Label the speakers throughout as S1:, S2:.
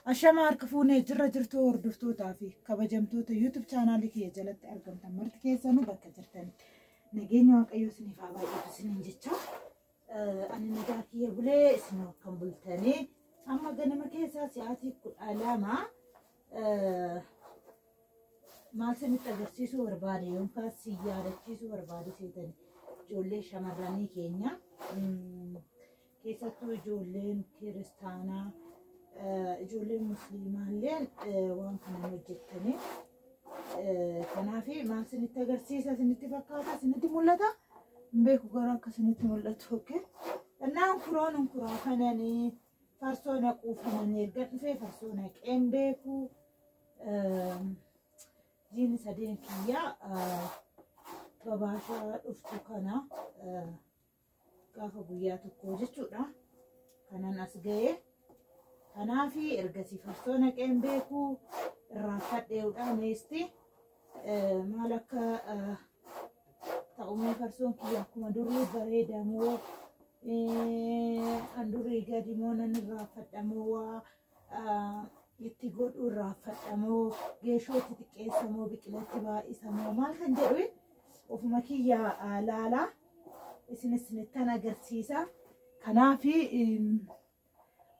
S1: Ashama harka fuunee jirra jirtu hordoftootaa fi kabajamtoota YouTube chaanaalii kiyya jalatti argamtan marti keessanuu bakka jirtanitti nageenya Waaqayyoo isiniif haa baay'atu isiniin jecha. Ani nagaa kiyya bulee isin akkam bultanii? Amma ganama keessaa sa'aatii 12 maal isinitti agarsiisuu barbaade yookaan si yaadachiisuu barbaade seetani ijoollee shamarranii keenya, keessattuu ijoolleen kiristaanaa, ijoolleen musliimaalleen waan kana hojjettanii. Kanaaf maal isinitti agarsiisa isinitti fakkaata, isinitti mul'ata hin beeku, garuu akka isinitti mul'atu. Okay. Innaan kuroon unkuraa kananii farsoo naquu kananii erga dhufee farsoo naqeen beeku. Jiini sadeen kiyya babaashaa dhuftu kana gaafa guyyaa tokko jechuudha. Kanan as ga'e. Kanaaf ergasii farsoo naqeen beeku irraanfadheedha meesti. Maal akka ta'umee farsoon kiyya akkuma durii bareedamoo, an durii gadi moo nan irraanfadhamoo, waa itti godhu irraanfadhamoo, geeshoo itti xiqqeessamoo, biqilatti baay'isamoo, maal kan jedhu ofuma kiyya laalaa isin isinittan agarsiisa. Kanaaf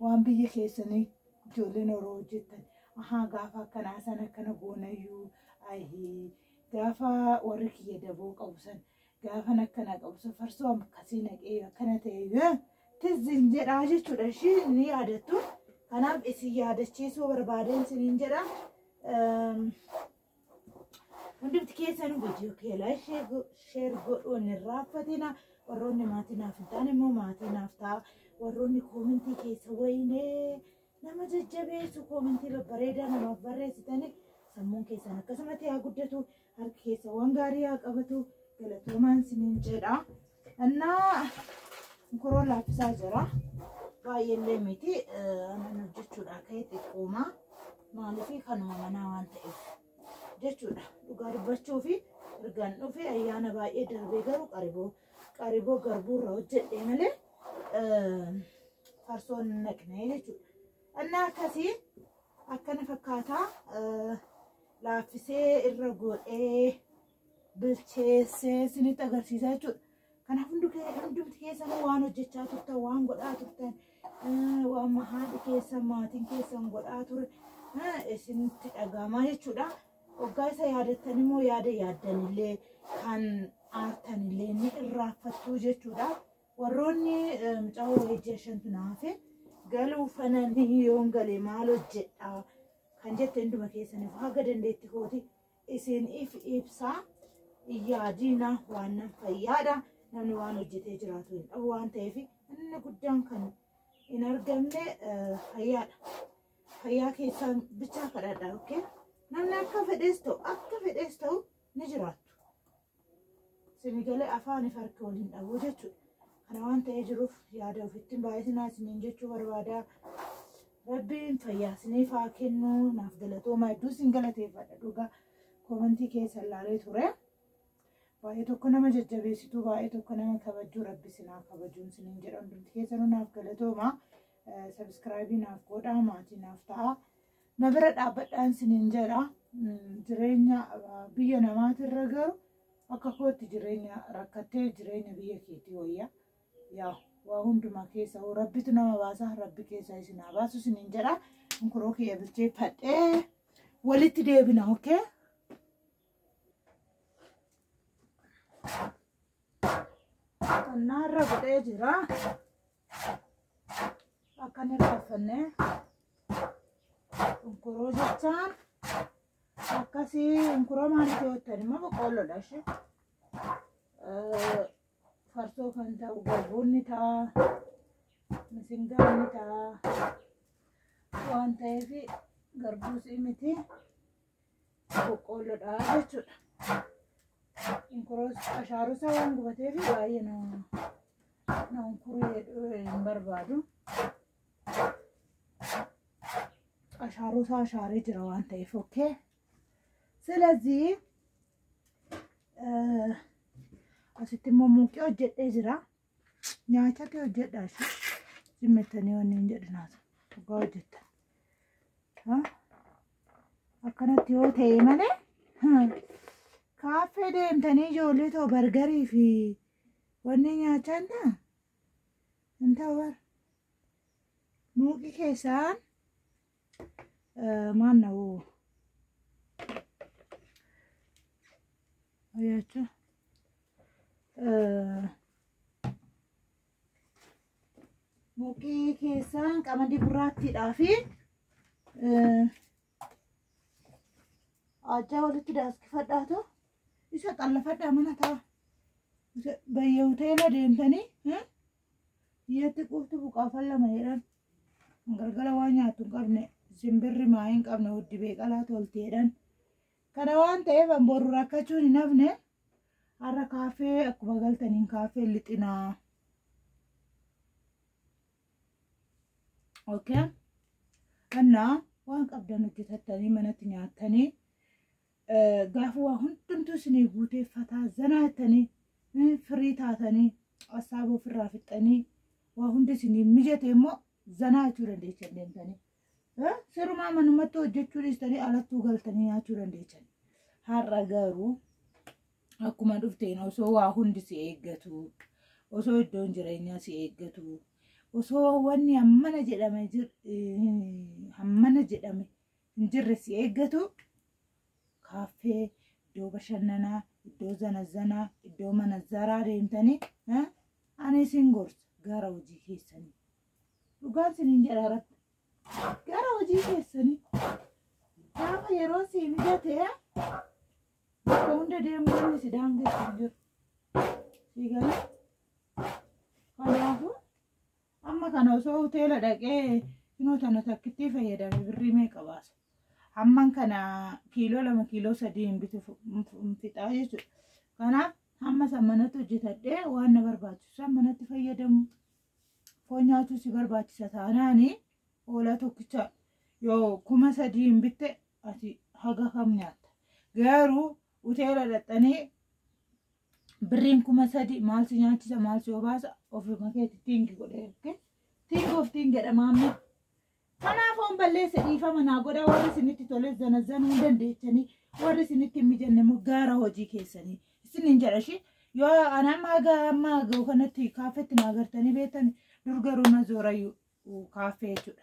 S1: waan biyya keessanii ijoolleen yeroo hojjettan, ahaa, gaafa akkanaa san akkana goonayyuu, ayii, gaafa warri kiyya daboo qabu san, gaafan akkana qabu san farsoo akkasii naqee akkana ta'e tizziin jedhaa jechuudha. Ishii ni yaadattu. Kanaaf isin yaadachiisuu barbaadeen isiniin jedha. Hundumti keessan viidiyoo keelaa share godhuun hin raaffatina. Warroonni maatii naaf hin taane immoo maatii naaf ta'a. Warroonni koomentii keessa wayinee nama jajjabeessu koomentii babbareedaa namaaf barreessitanii, sammuun keessan akkasumatti haa guddatu, harki keessa waan gaarii haa qabatu, galatoomaan isiniin jedha. Innaa koroo laaffisaa jira. Baay'eellee miti, anan hojjechuudha ka'e xiqqooma. Maaliif kanuma manaa waan ta'eef jechuudha. Dhugaa dubbachuu fi ergaan dhufe ayyaana baay'ee darbee, garuu qariboo qariboo garbuurra hojjedhe malee farsoon naqne jechuudha. Innaa akkasii akkana fakkaataa laaffisee irra godhee bilcheessee isinitti agarsiisaa jechuudha. Kanaaf hundumti keessanuu waan hojjechaa turtan, waan godhaa turtan, waan haadhi keessan, maatiin keessan godhaa ture isinitti dhaga'amaa jechuudha. Waggaa isa yaadattan immoo yaada yaaddanillee kan aartanillee ni irraanfattu jechuudha. Warroonni mucaa wayii ji'a shantu naafe galuu fananii yoon galee maal hojjedha kan jette hunduma keessaniif haga dandeetti kooti isin if ibsaa. Yaadina waan nan fayyaadha. Namni waan hojjetee jiraatu hin dhabu waan ta'eef, inni guddaan kan hin argamne fayyaadha. Fayyaa keessaan bichaa kadhadha, okay? Namni akka fedhees ta'u, akka fedhees ta'u ni jiraattu. Sinigalee afaan if harka waliin dhabuu jechuudha. Kana waan ta'ee jiruuf yaada ofitti hin baay'isinaa isiniin jechuu barbaada. Rabbiin fayyaa isiniif haa kennu. Naaf galatoomaa, hedduu isin galateeffadha dhugaa. Koomentii keessa ilaalee ture. Baay'ee tokko nama jajjabeessituu, baay'ee tokko nama kabajjuu, Rabbi isin haa kabajuun isiniin jedha. Hundumti keessanuu naaf galatoomaa. Subscribe naaf godhaa, maatii naaf ta'a. Na bira dhaabbadhaan isiniin jedha. Jireenya biyya namaatirra garuu akka kootti jireenya rakkattee jireenya biyya keetii wayya. Yaa waa hundumaa keessa Rabbitu nama baasa, Rabbi keessa isin haa baasu isiniin jedha. Unkuroo kiyya bilcheeffadhee walitti deebina, okay? Qonnaarra godhee jira. Akka inni raaffanne unkuroo jechaan akkasii unkuroo maaliif yoo jettan immoo boqqoolloodha ishee. Farsoo kan ta'u garbuun ni ta'a, misingaan ni ta'a waan ta'eef garbuus miti, boqqoolloodha jechuudha. Unkuroos ashaarusaa waan gubateef baay'ee na unkuruu hin barbaadu. Ashaarusaa ashaaree jira waan ta'eef, okay. ስለዚህ asitti immoo muuqii hojjedhee jira. Nyaata kee hojjedhaa ishee zimmettanii wanni hin jedhinaatu dhugaa hojjettan. Akkanatti yoo ta'e malee kaaffee deemtanii ijoollee too bargarii fi wanni nyaachaa hin ta'a. Hin ta'u bara. Muuqii keessaan maal na woo? Ayyaachu. Muuqii keessaan qamadii gurraattiidhaa fi ajjaa walitti daaskifadhaatu isa xallafadhaa mana ta'a. Bayya hoteela deemtanii biyyatti qufti buqaafan lama jedhan galgala waan nyaattu hin qabne simbirri maa hin qabne huddii beeqalaa tolti jedhan. Kana waan ta'eef an boru rakkachuun hin hafne har'a kaaffee akkuma galtaniin kaaffee lixinaa. Okay. Annaa waan qabdan hojjetattanii manatti nyaattanii gaafa waa hundumtuu isinii guuteeffataa zanaa jettanii firii taatanii hassaaba ofirraa fixxanii waa hundi isinii mijate immoo zanaa jechuu dandeechan deemtanii. Sirumaa manumatti hojjechuu dhiistanii alattuu galtanii nyaachuu dandeechan. Har'a garuu akkuma dhufteen osoo waa hundi si eeggatu, osoo iddoon jireenyaa si eeggatu, osoo wanni hammana jedhame hin jirre si eeggatu kaaffee, iddoo bashannanaa, iddoo zanazanaa, iddoo manazzaraa deemtanii ani isin gorsa gara hojii keessanii. Dhugaan isiniin jedha irratti. Gara hojii keessanii. Gaafa yeroo si mijate bakka hunda deemuu inni si daangessu hin jiru. Sii galee? Kanaafuu amma kana osoo hoteela dhaqee inoo tana takkittii fayyadame birrii meeqa baasa? Hamman kana kiiloo 2 kiiloo 3 hin bitu hin fixaa jechuudha. Kanaaf hamma san manatti hojjetadhee waan na barbaachisu san manatti fayyadamu. Foon nyaatuu si barbaachisa taanaani hoolaa tokkicha yoo 3000 hin bitte ati haga kam nyaatta? Garuu hoteela dhaqxanii birriin 3000 maal si nyaachisa maal si obaasa ofuma keetti tiingi godhee tiingi of tiingi jedhama amma. Kanaaf foon balleessa dhiifama naa godha warri isinitti tole zanazanuu hin dandeechanii warri isinitti hin mijanne immoo gara hojii keessanii isiniin jedha ishee yoo ani amma haga amma gahu kanatti kaaffeetti naa agartanii beektan dur garuu na zoorayyuu kaaffee jechuudha.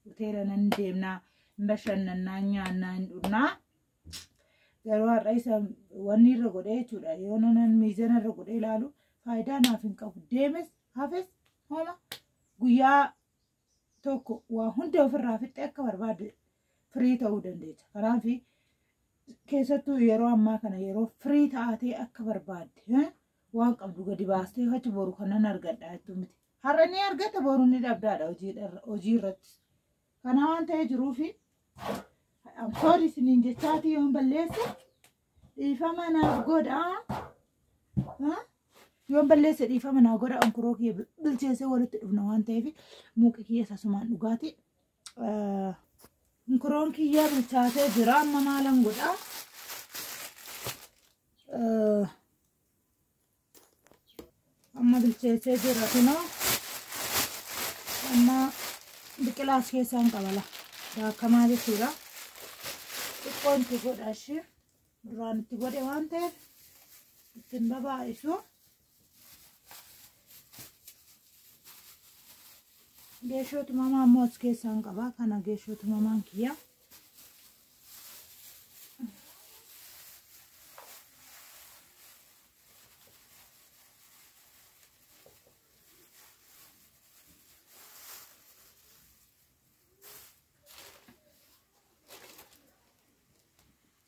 S1: Hoteela nan deemnaa hin bashannannaa nyaannaa hin dhugnaa. Garuu har'a isa wanni irra godhee jechuudha yoo nanan miizana irra godhee ilaalu faayidaa naaf hin qabu deemes hafes homa guyyaa tokko waa hunda ofirraa fixxee akka barbaadde firii ta'uu dandeessa. Kanaaf keessattuu yeroo ammaa kana yeroo firii taatee akka barbaadde waan qabdu gadi baastee achi boru kanan argadha jettu miti. Har'a ni argata boru ni dhabdaadha hojii irratti. Kana waan ta'ee jiruufi sorry isiniin jechaatii yoon balleesse dhiifama naaf godhaa. Yoon balleesse dhiifama naa godha onkuroo kiyya bilcheessee walitti dhufna waan ta'eef muuqi kiyya sasumaan dhugaati. Onkuroon kiyya bilchaatee jira amma maalan godhaa? Amma bilcheessee jira kunoo amma biqilaas keessaan qabala daakamaa jechuudha. Xiqqoon itti godha ishee duraan itti godhe waan ta'eef ittiin babaa'isu. Geeshoo tumamaa ammoo as keessaan qaba. Kana geeshoo tumamaan kiyya.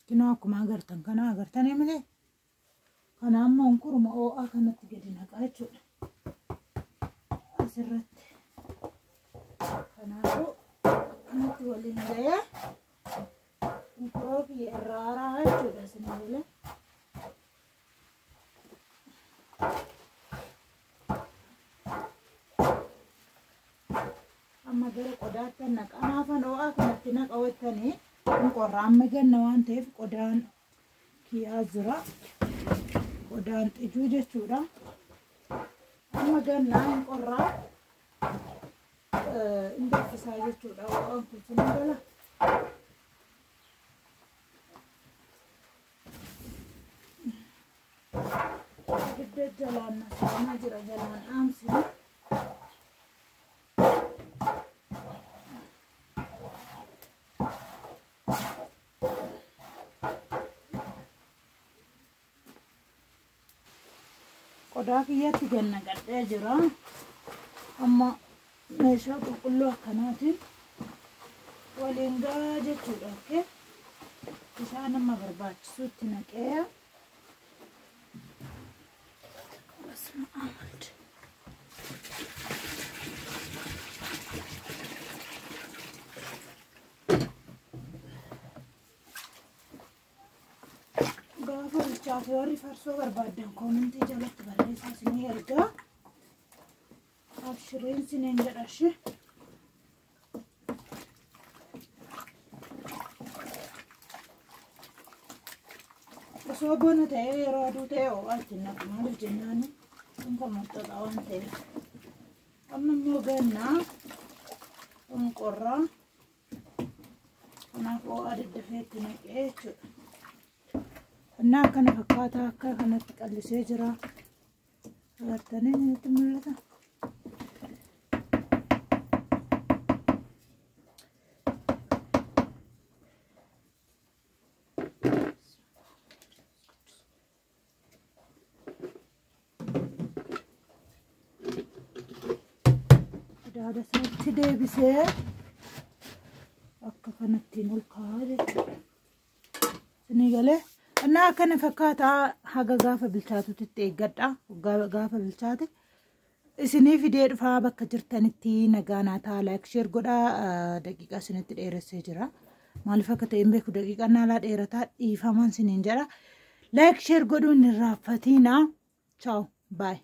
S1: Kinoo akkuma agartan kana agartanii malee kana ammoo onkuruma ho'aa kanatti gadi naqaa jechuudha. Asirratti. Kanaafuu akkanatti waliin ga'ee onkuroo kiyya irraa haraa jechuudha isin malee. Amma gara qodaatti naqa. Kanaafan ho'aa kanatti naqa wattanii qorra amma ganna waan ta'eef qodaan kiyyaa jira. Qodaan xijuu jechuudha. Amma gannaa hin qorraa hin danfisaa jechuudha. Ho'aan kun sin gala. Ibidda jalaan seenaa jira, jalaan dhaamsine. Qodaa kiyyatti ganna gadhee jira. Amma meeshaa qulqulluu akkanaatiin waliin gahaa jechuudha. Okay? Bishaan amma barbaachisutti naqee. Basma Ahmad. Gaafa bilchaate warri farsoo barbaaddan koomentii jalatti barreessaa, isinii ergaa. Abshireen isiniin jedha ishee. Osoo bona ta'ee, yeroo aduu ta'e ho'aa ittiin naqu. Maaliif jennaan, kun kan maxxaxaa waan ta'eef. Amma immoo gannaa kun qorraa, kanaaf ho'aa daddafee itti naqee jechuudha. Innaa akkana fakkaataa, akka kanatti qallisee jira. Agartanii isinitti mul'ata. Qadaada isaatti deebisee akka kanattiin ol kaa'aa jechuudha. Isinii galee? Innaa akkana fakkaataa, haga gaafa bilchaatutti eeggadha. Gaafa bilchaate isinii fidee dhufaa. Bakka jirtanitti nagaa naa ta'a. Like, share godhaa. Daqiiqaa isinitti dheeressee jira. Maaliif akka ta'e hin beeku, daqiiqaa naalaa dheerataa, dhiifaman isiniin jedha. Like, share godhuun hin raaffatinaa. Ciao, bye.